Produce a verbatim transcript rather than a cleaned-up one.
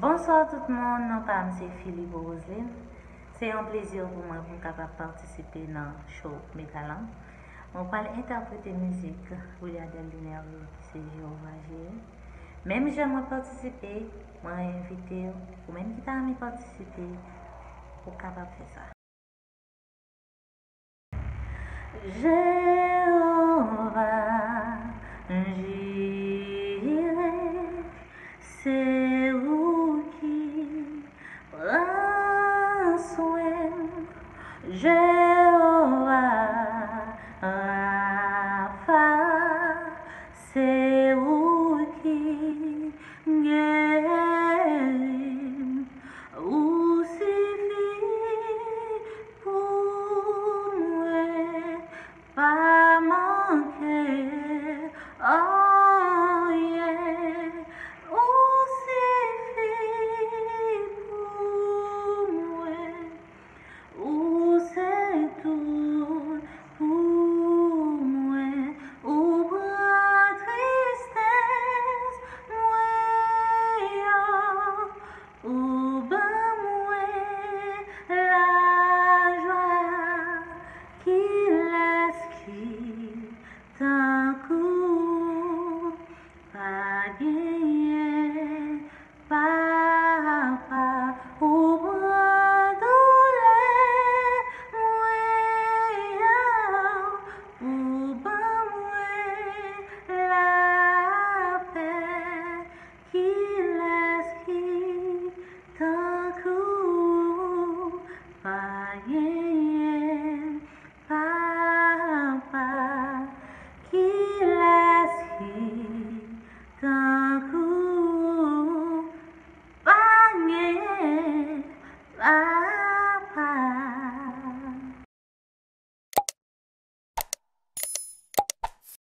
Bonswa tout moun, non pa m se Philippe Roseline. Se yon plezi pou mwen pou m kapab patisipe nan show Metalang. Mwen pral entèprete mizik Williadelle Denerville ki se Jewova Jere. Menm jan mwen patisipe, mwen envite w, ou menm ki ta renmen patisipe, ou kapab fè sa. Jewova Jire, se ou ki pran swen m.